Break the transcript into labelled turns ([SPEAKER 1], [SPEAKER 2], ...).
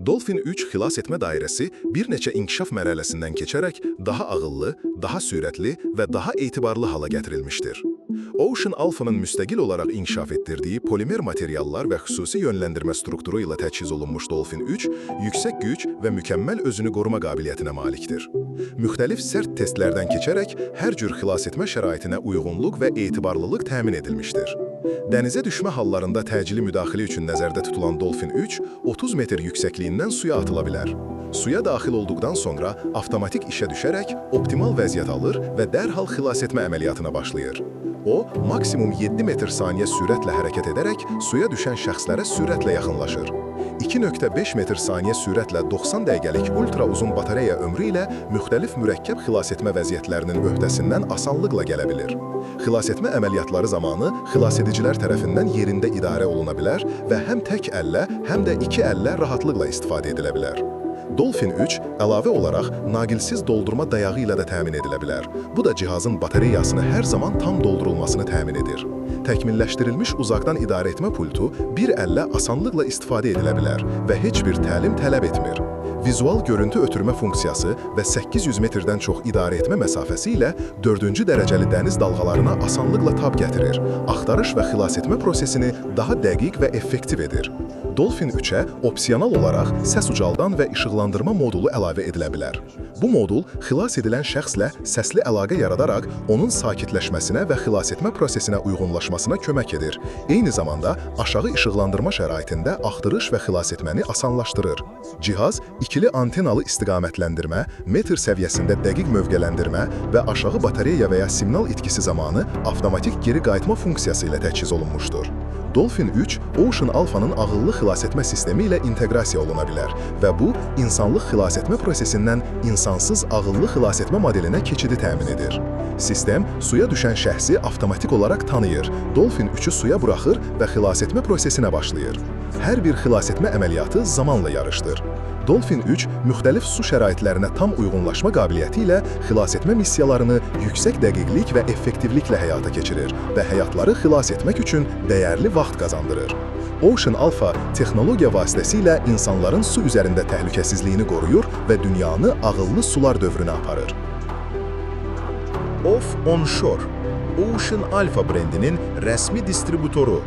[SPEAKER 1] Dolphin 3 xilas etmə dairəsi bir neçə inkişaf mərhələsindən keçərək daha ağıllı, daha sürətli və daha etibarlı hala gətirilmişdir. Ocean Alpha-nın müstəqil olaraq inkişaf etdirdiyi polimer materiallar və xüsusi yönləndirmə strukturu ilə təchiz olunmuş Dolphin 3, yüksək güc və mükəmməl özünü qoruma qabiliyyətinə malikdir. Müxtəlif sərt testlərdən keçərək hər cür xilas etmə şəraitinə uyğunluq və etibarlılıq təmin edilmişdir. Dənizə düşmə hallarında təcili müdaxilə üçün nəzərdə tutulan Dolphin 3, 30 metr yüksəkliyindən suya atıla bilər. Suya daxil olduqdan sonra avtomatik işə düşərək optimal vəziyyət alır və dərhal xilas etmə əməliyyatına başlayır. O, maksimum 7 metr saniyə sürətlə hərəkət edərək suya düşən şəxslərə sürətlə yaxınlaşır. 2,5 metr saniyə sürətlə 90 dəqiqəlik ultra uzun batareya ömrü ilə müxtəlif mürəkkəb xilas etmə vəziyyətlərinin öhdəsindən asanlıqla gələ bilir. Xilas etmə əməliyyatları zamanı xilasedicilər tərəfindən yerində idarə oluna bilər və həm tək əllə, həm də iki əllə rahatlıqla istifadə edilə bilər. Dolphin 3 əlavə olaraq naqilsiz doldurma dayağı ilə də təmin edilə bilər. Bu da cihazın batareyasını hər zaman tam doldurulmasını təmin edir. Təkmilləşdirilmiş uzaqdan idarə etmə pultu bir əllə asanlıqla istifadə edilə bilər və heç bir təlim tələb etmir. Vizual görüntü ötürmə funksiyası və 800 metrdən çox idarə etmə məsafəsi ilə 4-cü dərəcəli dəniz dalğalarına asanlıqla tab gətirir. Axtarış və xilas etmə prosesini daha dəqiq və effektiv edir. Dolphin 3-ə opsional olaraq səs ucaldan və işıqlandırma modulu əlavə edilə bilər. Bu modul xilas edilən şəxslə səsli əlaqə yaradaraq onun sakitləşməsinə və xilas etmə prosesinə uyğunlaşmasına kömək edir. Eyni zamanda aşağı işıqlandırma şəraitində axtarış və xilas etməni asanlaşdırır. Cihaz ikili antenalı istiqamətləndirmə, metr səviyyəsində dəqiq mövqeləndirmə və aşağı batareya və ya siqnal itkisi zamanı avtomatik geri qayıtma funksiyası ilə təchiz olunmuşdur. Dolphin 3, Ocean Alpha-nın ağıllı xilas etmə sistemi ilə inteqrasiya oluna bilər və bu, insanlıq xilas etmə prosesindən insansız ağıllı xilas etmə modelinə keçidi təmin edir. Sistem suya düşən şəxsi avtomatik olaraq tanıyır, Dolphin 3-ü suya buraxır və xilas etmə prosesinə başlayır. Hər bir xilas etmə əməliyyatı zamanla yarışdır. Dolphin 3 müxtəlif su şəraitlərinə tam uyğunlaşma qabiliyyəti ilə xilas etmə missiyalarını yüksək dəqiqlik və effektivliklə həyata keçirir və həyatları xilas etmək üçün dəyərli vaxt qazandırır. Ocean Alpha texnologiya vasitəsilə insanların su üzərində təhlükəsizliyini qoruyur və dünyanı ağıllı sular dövrünə aparır.
[SPEAKER 2] Off Onshore, Ocean Alpha brendinin rəsmi distributoru.